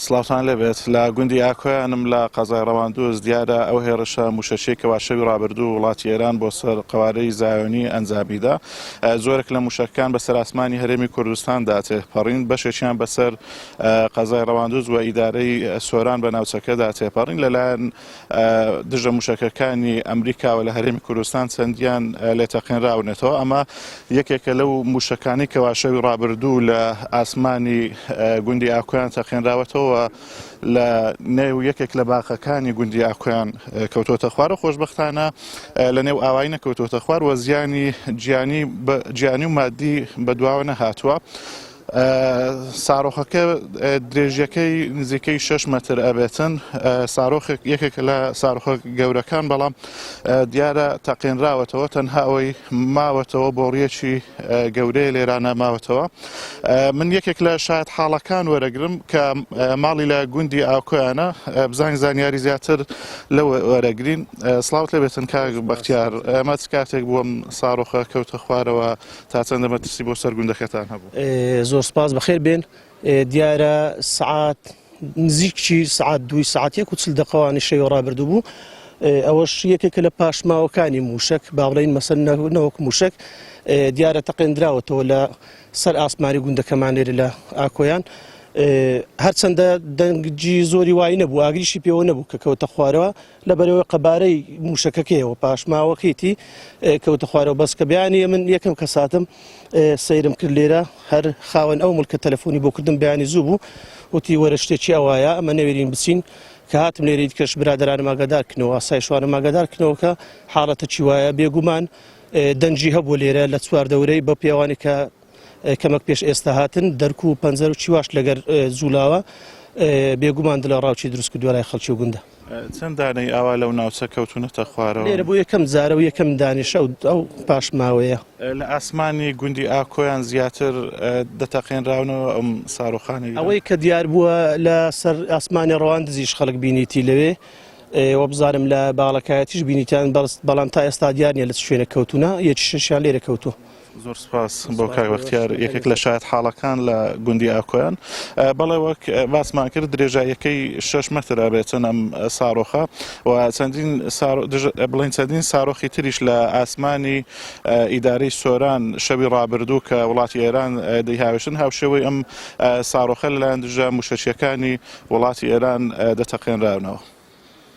سڵاوتان لێبێت. لە گوندی ئاکۆیانم لە قەزای ڕەواندوز دیارە ئەو هێڕشە موشەکیەی کەوا شەوی ڕابردوو وڵاتی ئێران بۆ سەر قەوارەی زایۆنی ئەنجامیدا زۆرێک لە موشەکەکان بەسەر ئاسمانی هەرێمی کوردستاندا تێپەڕین بەشێکیان بەسەر قەزای ڕەواندوز و ئیدارەی سۆران بە ناوچەکەدا تێپەڕین لەلایەن دژە موشەکەکانی ئەمریکاوە لە هەرێمی کوردستان چەندیان لێتەقێنراونەتەوە ئەمە یەکێکە لەو موشەکانی کەوا شەوی ڕابردوو لە ئاسمانی گوندی ئاکۆیان تەقێنراوەتەوە لە نێو یەکێک لە باخەکانی گوندی ئاکۆیان کەوتۆتە خوارە خۆشببختانە لە نێو ئاوایی نەکەوتۆتە خوار وە زیانی گیانی گیانی و مادی بەدواوە نەهاتووە. سارۆخەکە درێژیەکەی نزیکەی 6 مەتر ئەبێتن سارۆخێک یەکێکە لە سارۆخە گەورەکان بەڵام دیارە تەقێنراوەتەوە تەنها ئەوەی ماوەتەوە بۆڕیەکی گەورەیە لێرانە ماوەتەوە من یەکێک لە شاید حاڵەکان وەرەگرم کە ماڵی لە گوندی ئاکۆیانە بزانین زانیاری زیاتر لە وەرەگرین سڵاوت لێبێتن کاک بەختیار ئەمە چ کاتێک بووم سارۆخە کەوتە خوارەوە تا چەندە مەترسی بۆ سەر گوندەکەتان هەبوو؟ زۆر سپاس بەخێر بێن دیارە سعات نزیکی سعات دووی سعات یەک و چل دقەوانی شەوی ڕابردوو بوو ئەوەش یەکێکە لە پاشماوەکانی موشک با بڵێین مەسەر نەوەک موشک دیارە تەقێندراوەتەوە لە سەر ئاسمانی گوندەکەمان لێرە لە ئاکۆیان هەرچەندە دەنگجی زۆری وای نەبوو ئاگریشی پێوە نەبوو کە کەوتە خوارەوە لەبەرئەوەی قەبارەی مووشەکەکەیەوە پاشماوەکەیتی کەوتە خوارەوە بەس کە بەیانی من یەکەم کەس هاتم سەیرم کرد لێرە هەر خاوەن ئەو ملکە تەلەفۆنی بۆ کردم بەیانی زوو بوو وتی وەرە شتێکی ئەوایە ئەمە نەوێرین بچین کە هاتم لێرەی کەش برادەرانم ئاگادار کنەوە ئاسایشوانم ئاگادار کنەوە کە حاڵەتە چی وایە بێگومان دەنگی هەبوو لێرە لە چواردەورەی بە پێوانی کە کەمەک پێش ئێستا هاتن دەرک و پەنجەر و چیواش لەگەر جولاوە بێگومان دڵە ڕاوچی دروست کردووە لای خەڵکی و گوندە. چەند دانەی ئاوا لەو ناوچە کەوتوونەتە خوارەوە؟ لێرە بۆ یەکەم جارە و یەکەم دانیشە و ئەو پاشماوەیە. لە ئاسمانی گوندی ئاکۆیان زیاتر دەتەقێنراونەوە ئەم ساروخانەی؟ ئەوەی کە دیار بووە لە سەر ئاسمانی ڕەواندزیش خەڵک بینیتی لەوێ وەبزانم لە باڵەکایەتیش بینیتیان بەڵام تا ئێستا دیار نییە لە چ شوێنێک کەوتوونە یەکیشیان لێرە کەوتووە. زۆر سپاس بۆ کاک بەختیار یەکێک لە شایەت حاڵەکان لە گوندی ئاکۆیان بەڵێ وەک باسمان کرد درێژاییەکەی 6 مەتر ئەبێتن ئەم سارۆخە و چەندین بڵین چەندین سارۆخی تریش لە ئاسمانی ئیدارەی سۆران شەوی ڕابردوو کە وڵاتی ئێران دەیهاوێشتن هاوشێوەی ئەم سارۆخە لەلایەن دژە موشەکیەکانی وڵاتی ئێران دەتەقێنراونەوە.